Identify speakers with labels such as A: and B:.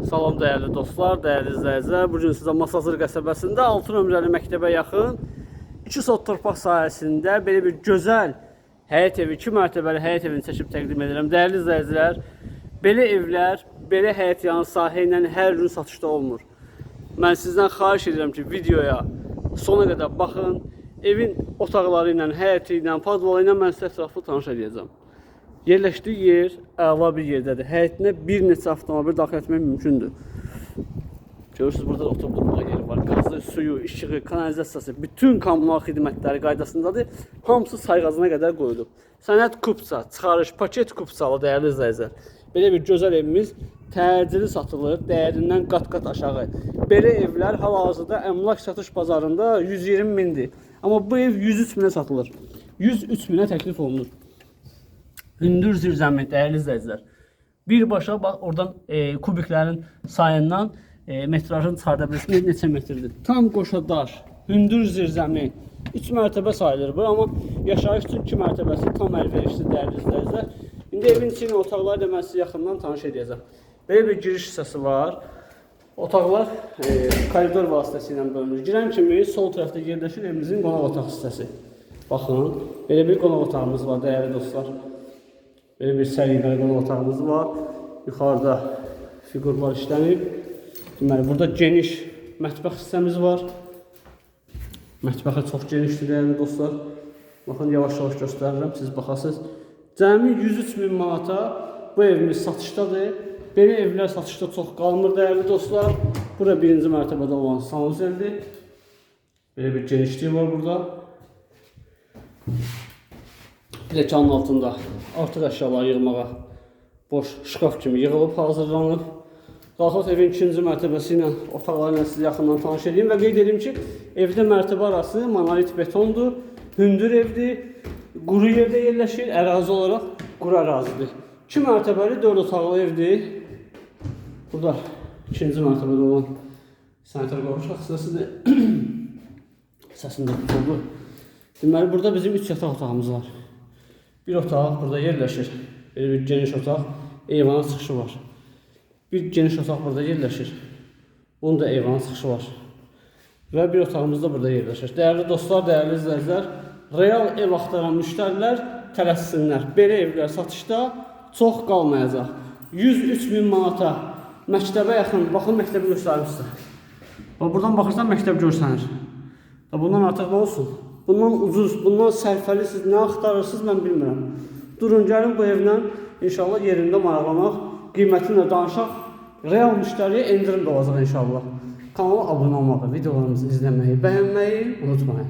A: Salam dəyərli dostlar, dəyərli izləyicilər. Bu gün sizə Masazır qəsəbəsində 6 nömrəli məktəbə yaxın 2 sot torpaq sahəsində belə bir gözəl həyət evi, 2 mərtəbəli həyət evini çəkib təqdim edirəm. Dəyərli izləyicilər, belə evlər, belə həyət yanı sahə ilə hər gün satışda olmur. Mən sizdən xahiş edirəm ki, videoya sona qədər baxın. Evin otaqları ilə, həyəti ilə, padvalı ilə mən sizə ətraflı tanış edəcəm. Yerləşdiyi yer əla bir yerdədir. Həyətinə bir neçə avtomobil daxil etmək mümkündür. Görürsünüz, burada da oturub durmağa yeri var. Qazı, suyu, işığı, kanalizasiyası, bütün kommunal xidmətləri qaydasındadır. Hamısı sayğacına qədər qoyulub. Sənəd kupça, çıxarış, paket kupçalı, dəyərli izləyicilər. Belə bir gözəl evimiz təcili satılır, dəyərindən qat-qat aşağı. Belə evlər hal-hazırda əmlak satış bazarında 120 mindir. Amma bu ev 103 minə satılır. 103 minə təklif olunur. Hündür zirzəmi, dəyərli izləyicilər. Birbaşa bax oradan kubiklərin sayından metrajını çıxarda bilirsiniz neçə metrdir. Tam qoşa daş, hündür zirzəmi. 3 mərtəbə sayılır bu, amma yaşayış üçün 2 mərtəbəsi tam əlverişli, dəyərli izləyicilər. İndi evin içi ilə otaqları da mən sizi yaxından tanış edəcəm. Belə bir giriş hissəsi var. Otaqlar koridor vasitəsilə bölünür. Girən kimi sol tərəfdə yerləşir evimizin qonaq otaq hissəsi. Baxın, belə bir qonaq otağımız var, dəyərli dostlar. Belə bir səliqəli qonaq otağımız var. Yuxarıda fiqurlar işlənib. Deməli, burada geniş mətbəx hissəmiz var. Mətbəxi çox genişdir, dəyərli dostlar. Baxın, yavaş-yavaş göstərirəm, siz baxasınız. Cəmi 103 min manata bu evimiz satışdadır. Belə evlər satışda çox qalmır, dəyərli dostlar. Bura birinci mərtəbədə olan sanuzeldir. Belə bir genişlik var burada. Pləkanın altında artıq əşyaları yığmağa boş şkaf kimi yığılıb hazırlanıb. Qalxaq evin ikinci mərtəbəsi ilə, otaqları ilə sizi yaxından tanış edeyim və qeyd edim ki, evdə mərtəbə arası monolit betondur, hündür evdir, quru yerdə yerləşir, ərazi olaraq quru ərazidir. 2 mərtəbəli 4 otaqlı evdir. Burada ikinci mərtəbədə olan sanitar qovşaq hissəsidir. Səsim də tutuldu. Deməli, burada bizim 3 yataq otağımız var. Bir otaq burada yerləşir. Belə bir geniş otaq, eyvana çıxışı var. Bir geniş otaq burada yerləşir. Bunun da eyvana çıxışı var. Və bir otağımız da burada yerləşir. Dəyərli dostlar, dəyərli izləyicilər, real ev axtaran müştərilər tələssinlər. Belə evlər satışda çox qalmayacaq. 103 min manata məktəbə yaxın, baxın, məktəbi göstərim sizə. Bax, buradan baxırsan məktəb görsənir. Da bundan artıq nə olsun? Bundan ucuz, bundan sərfəli siz nə axtarırsınız, mən bilmirəm. Durun, gəlin bu evlə inşallah yerində maraqlanaq, qiymətini də danışaq. Real müştəriyə endirim də olacaq inşallah. Kanala abunə olmağı, videolarımızı izləməyi, bəyənməyi unutmayın.